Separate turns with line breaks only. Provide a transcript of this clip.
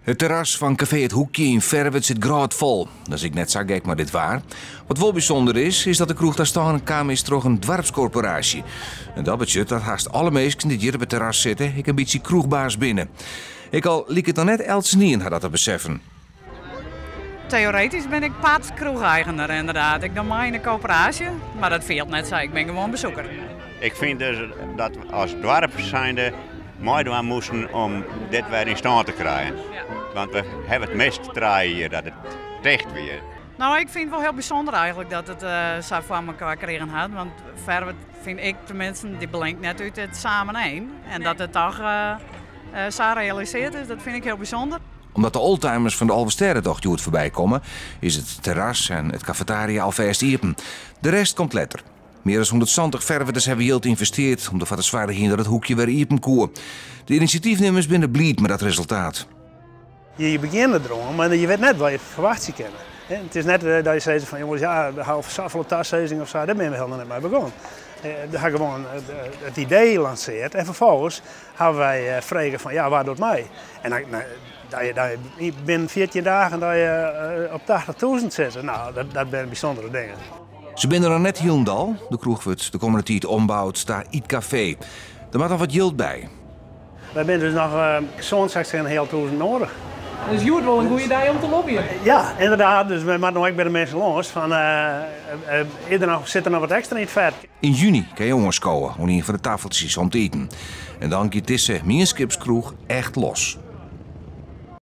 It terras fan kafee Het Hoekje yn Ferwert sit grôtfol. Dat is ek net sa gek mei dit waar. Wat wol bysûnder is, is dat de kroech ta stân kaam is troch in doarpskorporaasje. En dat betsjut dat hast alle minsken dy't hjir op it terras sitte ek in bytsje kroechbaas binne. Ek al liket noch net eltsenien har dat te beseffen.
Teoretysk bin ik part kroecheigener inderdaad. Ik doch mei yn de koöperaasje, mar dat fielt net sa. Ik bin gewoan besoeker.
Ik fyn dus dat we as doarp zijnde meidwaan moasten om dit wer yn stân te krijen. Want we hawwe it mist 3 jier dat it ticht wie.
No, ik fyn it wol hiel bysûnder eigenlik dat it sa foar mekoar krigen hat. Want Ferwert, fyn ik teminsten, dy blinkt net út it samen één. En dat it toch sa realisearre is, dat fyn ik hiel bysûnder.
Omdat de oldtimers fan de Alvestêdetocht hjoed foarby komme, is it terras en it kafetaria alfêst iepen. De rest komt letter. Mear as 170 Ferwerters hawwe jild ynvestearre om derfoar te soargjen dat it hoekje wer iepen koe. De inisjatyfnimmers binne bliid mei dat resultaat.
Je begjinne deroan, mar je witte net wat je ferwachtsje kinne. It is net dat je sizze fan jonges, ja, we hawwe safolle tasizzingen of sa, dêr binne we hielendal net mei begûn. We hawwe gewoan it idee lansearre en ferfolgens hawwe wy frege fan ja, wa docht mei? En dan, dat je binnen 14 dagen dat je op 80.000 sitte, no, dat binne bysûndere dingen.
Se binne der noch net hielendal. De kroech wurdt de kommende tiid omboud ta ytkafee. Der moat noch wat jild by.
Wy binne dus noch 67.500 nedich.
Dus hjoed wol in goede dei om te lobbyen.
Ja, ynderdaad. Dus wy moatte no ek by de minsken lâns fan is der noch, sit der noch wat ekstra yn it fet?
Yn juny kinne je oanskowe oan ien fan de tafeltsjes om te iten. En dan giet dizze mienskipskroech echt los.